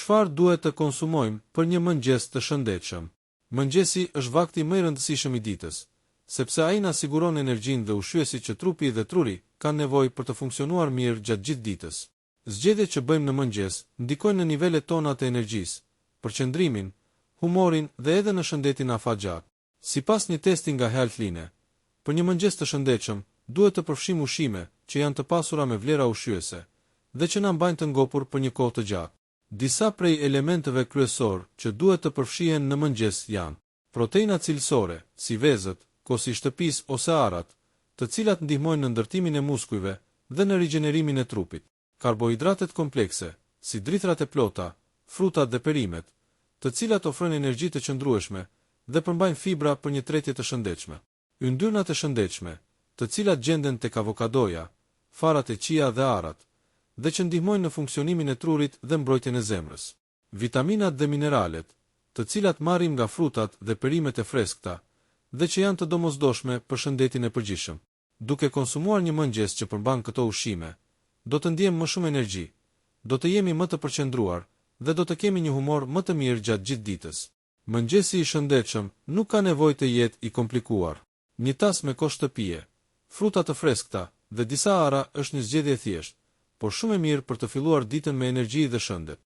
Çfarë duhet të konsumojmë për një mëngjes të shëndetshëm? Mëngjesi është vakti më i rëndësishëm i ditës, sepse ai na siguron energjinë dhe ushqyesit që trupi dhe truri kanë nevojë për të funksionuar mirë gjatë gjithë ditës. Zgjedhjet që bëjmë në mëngjes ndikojnë në nivelet tona të energjisë, përqendrimin, humorin dhe edhe në shëndetin afatgjatë. Sipas një testi nga Healthline, për një mëngjes të shëndetshëm duhet të përfshijmë ushqime që janë të pasura me vlera ushqyese dhe që na mbajnë të ngopur për një kohë të gjatë. Disa prej elementëve kryesorë që duhet të përfshihen në mëngjes janë. Proteina cilësore, si vezët, kosi i shtëpisë ose arrat, të cilat ndihmojnë në ndërtimin e muskujve dhe në rigjenerimin e trupit. Karbohidratet komplekse, si drithërat e plota, frutat dhe perimet, të cilat ofrojnë energji të qëndrueshme dhe përmbajnë fibra për një tretje të shëndetshme. Yndyrnat e shëndetshme, të cilat gjenden tek avokadoja, farat e chia dhe arrat, dhe që ndihmojnë në funksionimin e trurit dhe mbrojtjen e zemrës. Vitaminat dhe mineralet, të cilat marrim nga frutat dhe perimet e freskëta, dhe që janë të domosdoshme për shëndetin e përgjithshëm. Duke konsumuar një mëngjes që përmban këto ushqime, do të ndjemë më shumë energji, do të jemi më të përqendruar dhe do të kemi një humor më të mirë gjatë gjithë ditës. Mëngjesi i shëndetshëm nuk ka nevojë të jetë i komplikuar. Një tas me kos shtëpie, fruta të freskëta dhe disa arra është një zgjedhje e thjeshtë, por shumë e mirë për të filluar ditën me energji dhe shëndet.